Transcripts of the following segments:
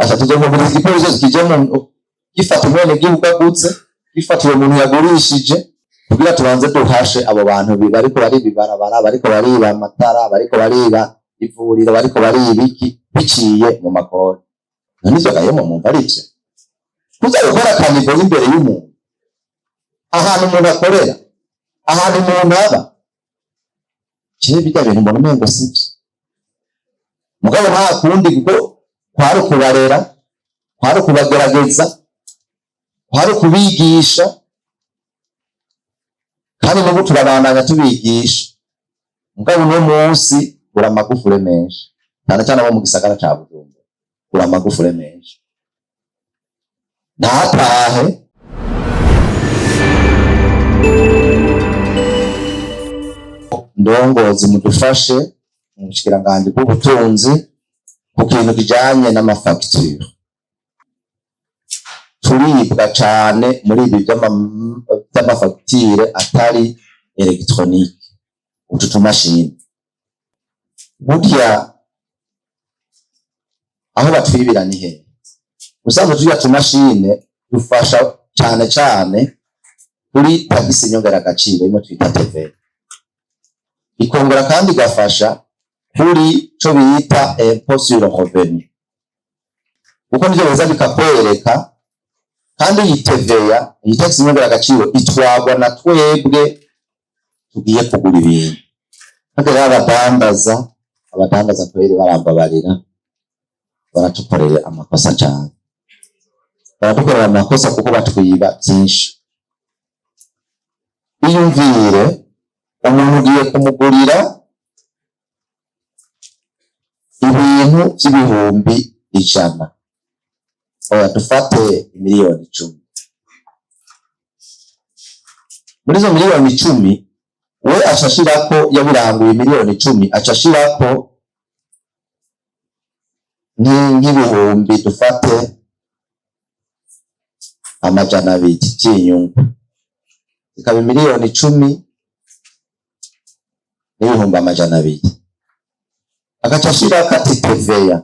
Asa tuzomubwira igipolisi kije mu gifata umwenegihugu aguze, gifata uwo muntu yagurishije, kugira tubanze duhashe abo bantu bariko bariba ibarabara, bariko bariba amatara, bariko bariba ivuriro, bariko bariba iki, biciye mu makori. None ivyo gahemo mwumva ari vyo kuza gukora caniveau y'imbere y'umuntu, ahantu umuntu akorera, ahantu umuntu aba? Jewe birya bintu mbona umengo sivyo, mugabo nta kundi, kuko kwari ukubarera, kwari ukubagerageza, kwari ukubigisha, kandi n'ubu turabandanya tubigisha. Mugabo uno munsi gura amagufure menshi, cyane cyane abo mu gisagara ca Bujumbura, gura amagufure menshi ntatahe. Ndongozi, mudufashe mu bushikiranganji bw'ubutunzi ku kintu kijanye n'amafagitire. Turibwa cane muri ibi vy'amafagitire atari électronique, utu tumashini. Burya aho batwibira ni hehe? Usanzwe turya tumashine dufasha cane cane kuri tagisi nyongeragaciro imwe twita TVA, ikongera kandi igafasha kuri co bita impôt sur le revenu, kuko nivyo biza bikakwereka. Kandi iyi TVA, iyi tagisi nyongeragaciro, itwarwa na twebwe tugiye kugura ibintu. Kandi rero abadandaza kweri barambabarira, baratukorera amakosa cane, baradukorera amakosa kuko batwiba vyinshi. Iyumvire umuntu ugiye kumugurira ibintu vy'ibihumbi 100, oya, dufate 10 miliyoni. Muri izo miliyoni 10, we aca ashirako, yabiranguye miliyoni 10, aca ashirako nk'ibihumbi dufate 200 vy'inyungu, zikaba 10 miliyoni n'ibihumbi 200. Agaca ashirako ati TVA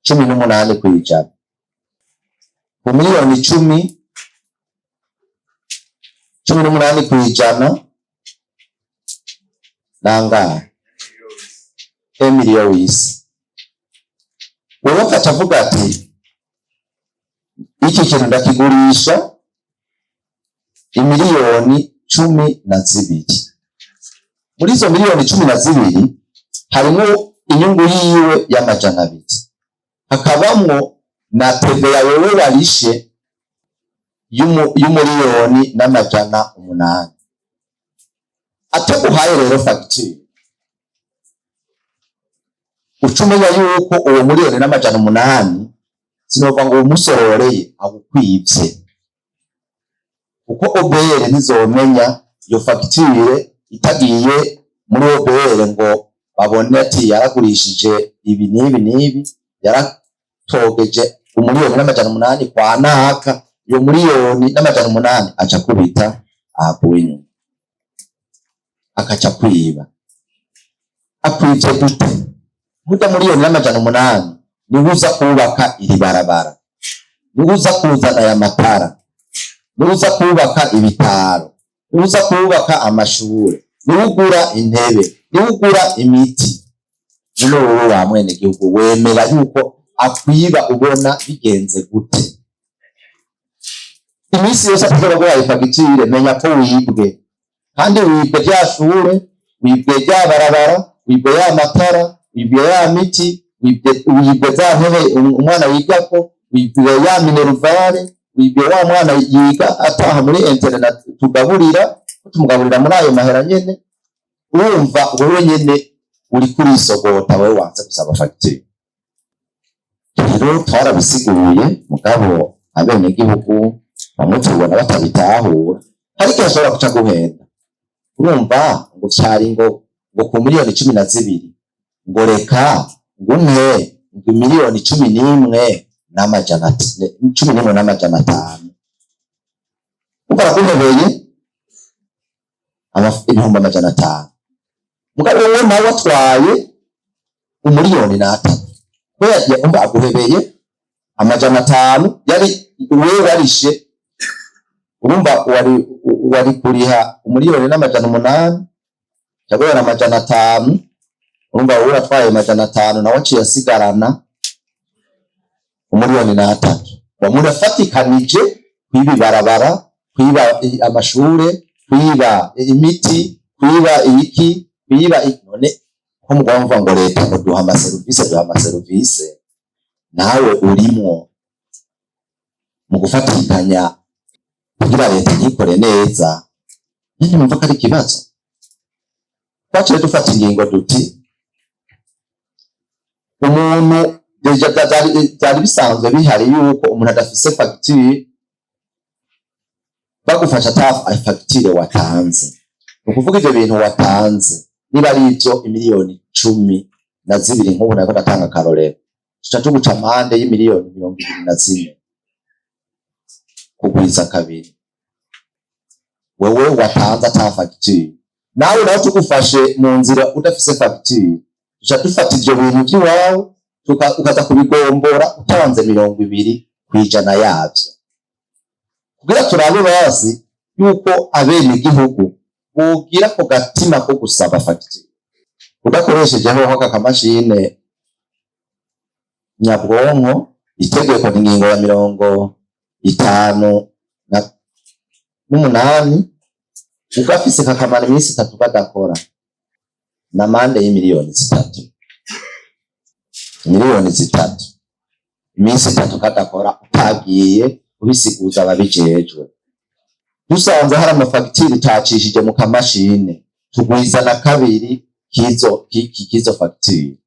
18% ku miliyoni 10, 18% nangahe? 1 million huit cents. Wewe akaca avuga ati iki kintu ndakigurisha 12 miliyoni. Muri izo miliyoni 12 harimwo inyungu yiwe y'200, hakabamwo na TVA wewe warishe y'1 miliyoni n'amajana 8. Ataguhaye rero fagitire, uca umenya yuko uwo 1 miliyoni n'amajana 8, sinova ngo umusororeye, agukwivye, kuko OBR ntizomenya iyo fagitire itagiye muri OBR ngo babone ati yaragurishije ibi n'ibi n'ibi, yaratogeje 1 miliyoni n'amajana 8 kwa naka. Iyo 1 miliyoni n'amajana 8 aca akubita ahakuwe inyuma, akaca kwiba. Akwivye gute? Burya 1 miliyoni n'amajana 8 niwe uza kubaka iri barabara, niwe uza kuzana aya matara, niwe uza kubaka ibitaro, niwe uza kubaka amashure, niwe ugura intebe, niwe ugura imiti. None wowe wa mwene gihugu wemera yuko akwiba ubona bigenze gute? Iminsi yose atazoba aguhaye fagitire, menya ko wibwe, kandi wibwe rya shure, wibwe rya barabara, wibwe ya matara, wibwe ya miti, wibwe za ntebe umwana yigako, wibwe ya minerval, wibwe wa mwana yiga ataha muri internat tugaburira, tumugaburira muri ayo mahera nyene. Urumva wewe nyene uriko urisogota, wewe wanze gusaba fagitire. Rero twarabisiguye, mugabo abenegihugu bamwe tubona batabitahura. Hari igihe ashobora guca guhenda, urumva ngo vyari ngo ku 12 miliyoni, ngo reka ngumpe ngo 11 miliyoni n'amajana 11 n'amajana 5. Umva, araguhebeye 500 000, mugabo wowe nawe watwaye 1.3 miliyoni, kubera umva aguhebeye. 500 yari wewe warishe. Urumva wari kuriha 1,800,000, caguhera 500. Urumva wowe uratwaye 500, nawe aciye asigarana 1,3 miliyoni. Murafatikanije kwiba ibarabara, kwiba amashure, kwiba imiti, kwiba ibiki, kwiba none ko mugomba muvuga ngo leta ngo duha amaserivise, duha amaserivise, nawe urimwo mu gufatikanya kugira leta ntikore neza. Nyine numva ko ari ikibazo. Twaciye dufata ingingo duti umuntu déjà byari bisanzwe bihari yuko umuntu adafise fagitire bagufasha ata fagitire watanze. Ni ukuvuga ivyo bintu watanze niba ari ivyo 12 miliyoni, nk'ubu nariko ndatanga akarorero, tuca tuguca amande y'24 miliyoni kugwiza kabiri, wewe watanze ata fagitire. Nawe tugufashe mu nzira udafise fagitire, tuca dufata ivyo bintu vy'iwawe, ukaza kubigombora utanze 20% yavyo, kugira turabe bazi yuko abenegihugu bogira ku gatima ko gusaba fagitire. Udakoreshejeho aka kamashine nyabwonko, itegeko ni ingingo ya 58, ugafise kakamara iminsi 3 kadakora n'amande y'3 miliyoni. 3 miliyoni iminsi 3 kadakora utagiye ubisiguza ababijejwe. Dusanze hari amafagitire utacishije mu kamashine, tugwiza na kabiri kizo fagitire.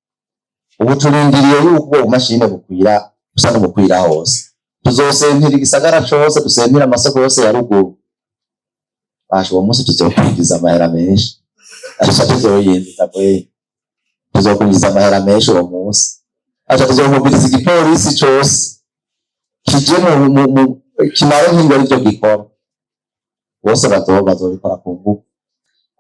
Ubu turindiriye yuko ubwo bumashine bukwira, busa n'ubukwira hose. Tuzosentera igisagara cose, dusentera amasoko yose ya ruguru. Basha, uwo munsi tuzokwinjiza amahera menshi. Aca tuzoyinjiza kweri, tuzokwinjiza amahera menshi uwo munsi. Aca tuzomubiriza igipolisi cose kije mu kimare nk'ingoro ivyo gikora bose bazobikora ku ngufu.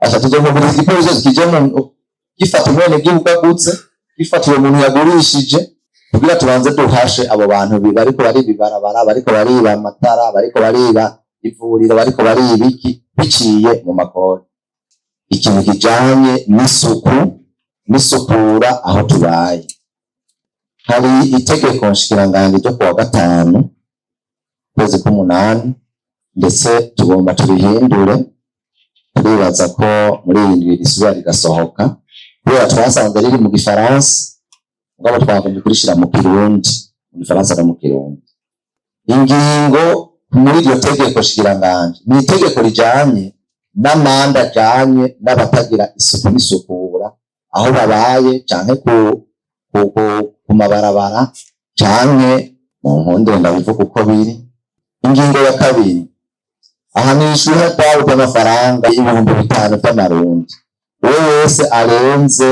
Aca tuzomubiriza igipolisi cose kije mu gifata umwenegihugu agutse, gifata uwo muntu yagurishije, kugira tubanze duhashe abo bantu bariko bariba ibarabara, bariko bariba amatara, bariko bariba ivuriro, bariko bariba iki, biciye mu makori. Ikintu kijanye n'isuku n'isukura aho tubaye, hari itegeko nshikiranganji ryo kuwa 5 kwezi k'umunani, ndetse tugomba turihindure. Turibaza ko muri iyi ndwi risubira rigasohoka, kubera twasanze riri mu gifaransa, mugabo twagombye kurishira mu Kirundi, mu gifaransa no mu Kirundi. Ingingo muri iryo tegeko nshikiranganji ni itegeko rijanye n'amande ajanye n'abatagira isuku n'isukura aho babaye, canke ku mabarabara, canke mu nkundire ndabivuga uko biri. Ingingo ya 2 ahanishwa ihadabu ry'amafaranga 5000 vy'amarundi uwo wese arenze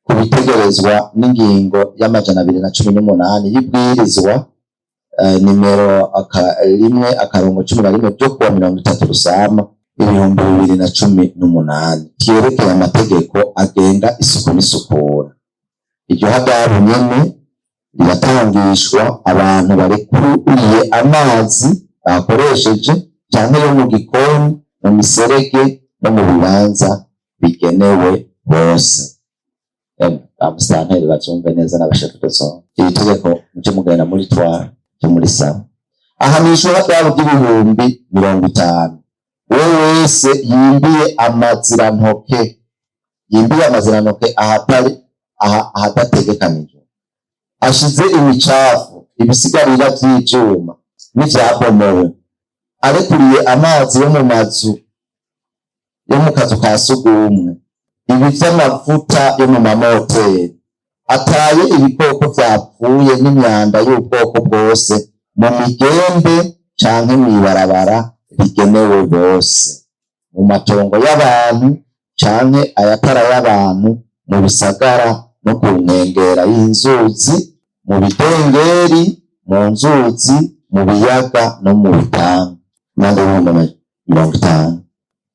ku bitegerezwa n'ingingo y'218 y'ibwirizwa nimero 1-11 ryo kuwa 30 Rusama 2018 ryerekeye amategeko agenga isuku n'isukura. Iryo hadabu nyene riratangishwa abantu barekuriye amazi bakoresheje canke yo mu gikoni, mu miserege no mu bibanza bigenewe bose. Ba musitanteri bavyumve neza n'abashefu de zone. Iri tegeko muje mugenda muri twara cyo muri sawa. Ahanishwa ihadabu ry'50,000 uwo wese yimbiye amazirantoke, yimbiye amazirantoke ahatari ahadategekanijwe, ashize imicafu, ibisigarira vy'ivyuma n'ivyabomowe, arekuriye amazi yo mu mazu, yo mu kazu ka sugumwe, ibi vy'amavuta yo mu mamoteri, ataye ibikoko vyapfuye n'imyanda y'ubwoko bwose mu migembe canke mw'ibarabara rigenewe bose, mu matongo y'abantu canke ayatara y'abantu, mu bisagara no ku nkengera y'inzuzi, mu bidengeri, mu nzuzi, mu biyaga no mu bitanga. Amande 50,000.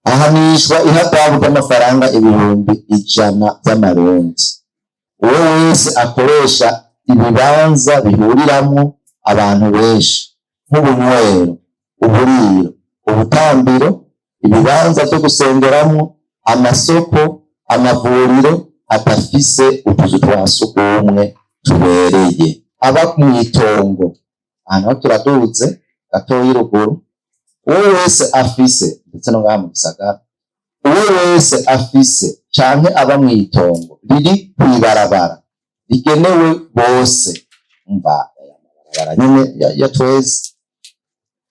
Ahanishwa ihadabu ry'amafaranga 100,000 vy'amarundi uwo wese akoresha ibibanza bihuriramwo. abantu benshi nk'ubunywero, uburiro, ubutambiro, ibibanza vyo gusengeramwo, amasoko, amavuriro adafise utuzu twa sugumwe tubereye. Aba mw'itongo ahantu ho turaduze gatoyi ruguru, uwo wese afise, ndetse no ngaha mu gisagara, uwo wese afise canke aba mw'itongo riri kw'ibarabara rigenewe bose, umva aya mabarabara nyene ya twese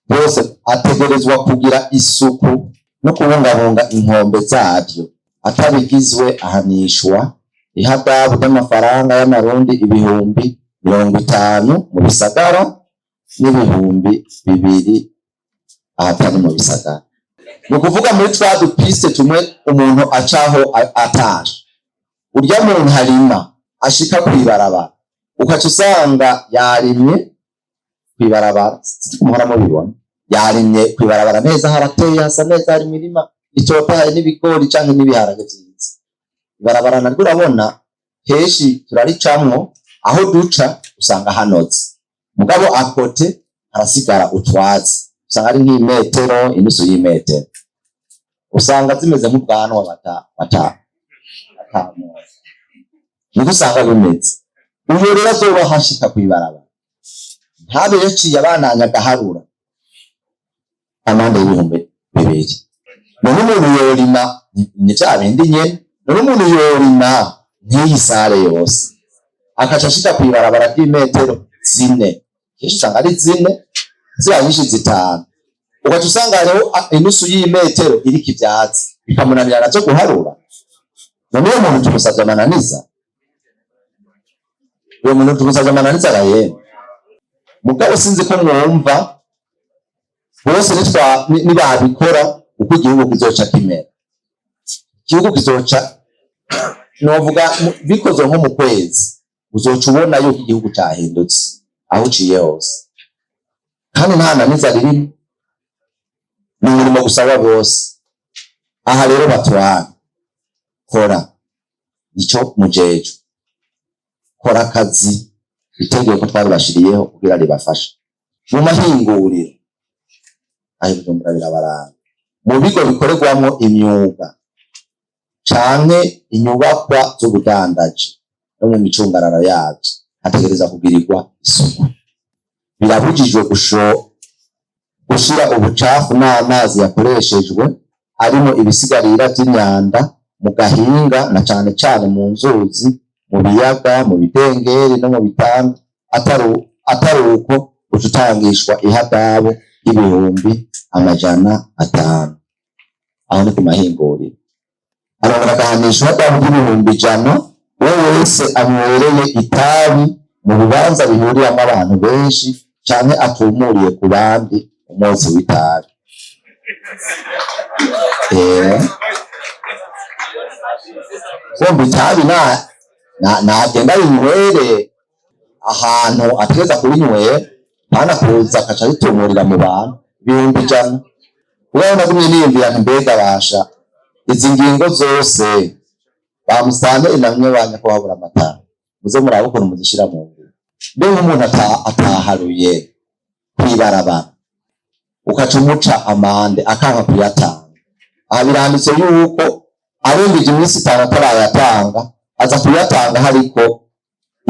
bose, ategerezwa kugira isuku no kubungabunga inkombe zaryo. Atabigizwe ahanishwa ihadabu ry'amafaranga y'amarundi 50,000 mu bisagara n'2000 ahatari mu bisagara. Ni ukuvuga muri twa dupiste tumwe umuntu acaho atashe, urya muntu arima ashika kw'ibarabara, ukaca usanga yarimye kw'ibarabara, muhora mubibona, yarimye kw'ibarabara neza, harateye, hasa neza, hari imirima itotahaye n'ibigori canke n'ibiharage vyiza. Ibarabara naryo urabona henshi turaricamwo, aho duca usanga hanoze, mugabo à côté harasigara utwatsi, usanga ari nk'imetero, inusu y'imetero, usanga zimeze nk'ubwanwa bata bata batamoza, niko usanga bimeze. Ubu rero azoba hashika kw'ibarabara ntabe yaciye abananya agaharura, amande y'2000. None umuntu yorima ni vya bindi nyene, none umuntu yorima nk'iyi salle yose akaca ashika kw'ibarabara ry'imetero 4, kenshi usanga ari 4, ziba nyinshi 5, ugaca usanga hariho inusu y'imetero iriko ivyatsi, bikamunanira navyo guharura. None uwo muntu tumusavye amananiza? Uwo muntu tumusavye amananiza arayemwe. Mugabo sinzi ko mwumva bose nibabikora uko igihugu kizoca kimera. Igihugu kizoca, novuga bikozwe nko mu kwezi, uzoca ubona yuko igihugu cahindutse aho uciye hose, kandi nta naniza ririmo, ni umurimo gusa wa bose. Aha rero batwara, kora ico mujejwe, kora akazi itegeko twaribashiriyeho kugira ribafashe. Mu mahinguriro aho Bujumbura birabaranga, mu bigo bikorerwamwo imyuga canke inyubakwa z'ubudandaji no mu micungararo yavyo, hategereza kugirirwa isuku. Birabujijwe gushira ubucafu n'amazi yakoreshejwe arimo ibisigarira vy'imyanda mu gahinga, na cane cane mu nzuzi, mu biyaga, mu bidengeri no mu bitanda. Atari uko uca utangishwa ihadabu y'500,000. Aho ni ku mahinguriro. Arongera agahanishwa ihadabu ry' 100,000 uwo wese anywereye itabi mu bibanza bihuriramwo abantu benshi canke atumuriye ku bandi umwotsi w'itabi. Kumva itabi nagenda rinywere ahantu ategeza kurinywera, ntana kuza akaca ritumurira mu bantu. 100,000. Kuba nagumye niyumvira nti mbega basha izi ngingo zose bamusane namwe ba nyakubahwa amatara, muze murabe ukuntu muzishira mu ngiro. Mbe nk'umuntu ataharuye kw'ibarabara, ukaca umuca amande akanka kuyatanga, aha biranditse yuko arengeje iminsi 5 atarayatanga, aza kuyatanga hariko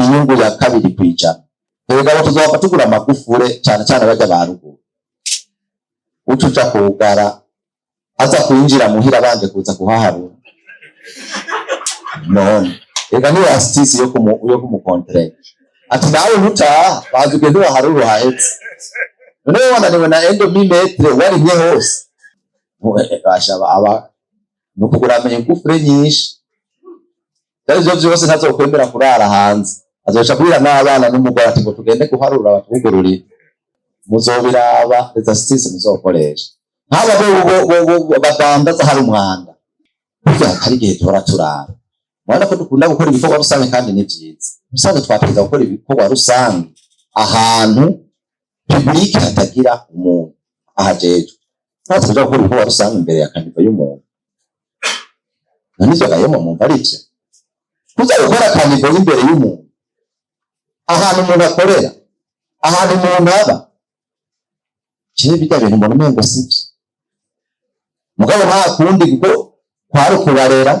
inyungu ya 2%. Erega abo tuzohava tugura amagufure, cane cane barya ba ruguru, uca uja kugara aza kwinjira muhira abanje kuza kuhaharura. None ega niyo astuce yo kumukontorera, ati nawe ntutaha, baza ugende uhaharure uhahetse. None wowe wananiwe na un demi-mètre warimye hose? Basha aba ni ukugura ingufure nyinshi, ivyo vyose ntazokwemera kurara hanze, azoca kurira n'abana n'umugore ati ngo tugende guharura batwugururire. Muzobiraba les astuces muzokoresha nk'aba bo badandaza hari umwanda. Burya hari igihe duhora turara, murabona ko dukunda gukora ibikorwa rusange, kandi ni vyiza. Musanze twategeza gukora ibikorwa rusange ahantu public hatagira umuntu ahajejwe. Twateza gukora ibikorwa rusange imbere ya caniveau y'umuntu, none ivyo gahemo mwumva ari vyo kuza gukora caniveau y'imbere y'umuntu, ahantu umuntu akorera? Ahantu umuntu aba, jewe birya bintu mbona umengo sivyo, mugabo nta kundi, kuko kwari ukubarera,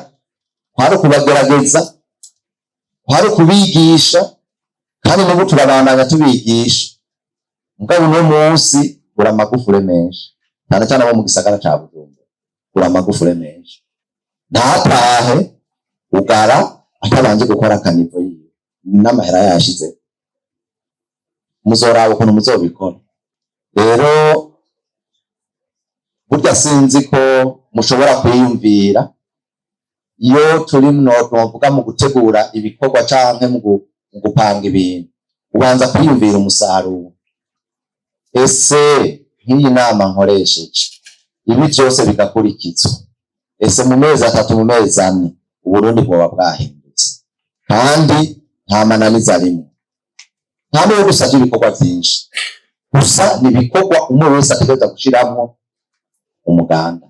kwari ukubagerageza, kwari ukubigisha, kandi n'ubu turabandanya tubigisha. Mugabo uno munsi gura amagufure menshi, cyane cyane abo mu gisagara ca Bujumbura, gura amagufure menshi, ntatahe ugara atabanje gukora caniveau yiwe n'amahera yayashize. Muzoraba ukuntu muzobikora. Rero burya sinzi ko mushobora kwiyumvira iyo turi novuga mu gutegura ibikorwa canke mu gupanga ibintu, ubanza kwiyumvira umusaruro. Ese nk'iyi nama nkoresheje, ibi vyose bigakurikizwa, ese mu mezi 3, mu mezi 4, Uburundi bwoba bwahindutse? Kandi nta mananiza arimwo, nta n'uwo dusavye ibikorwa vyinshi, gusa ni ibikorwa umwe wese ategereza gushiramwo umuganda.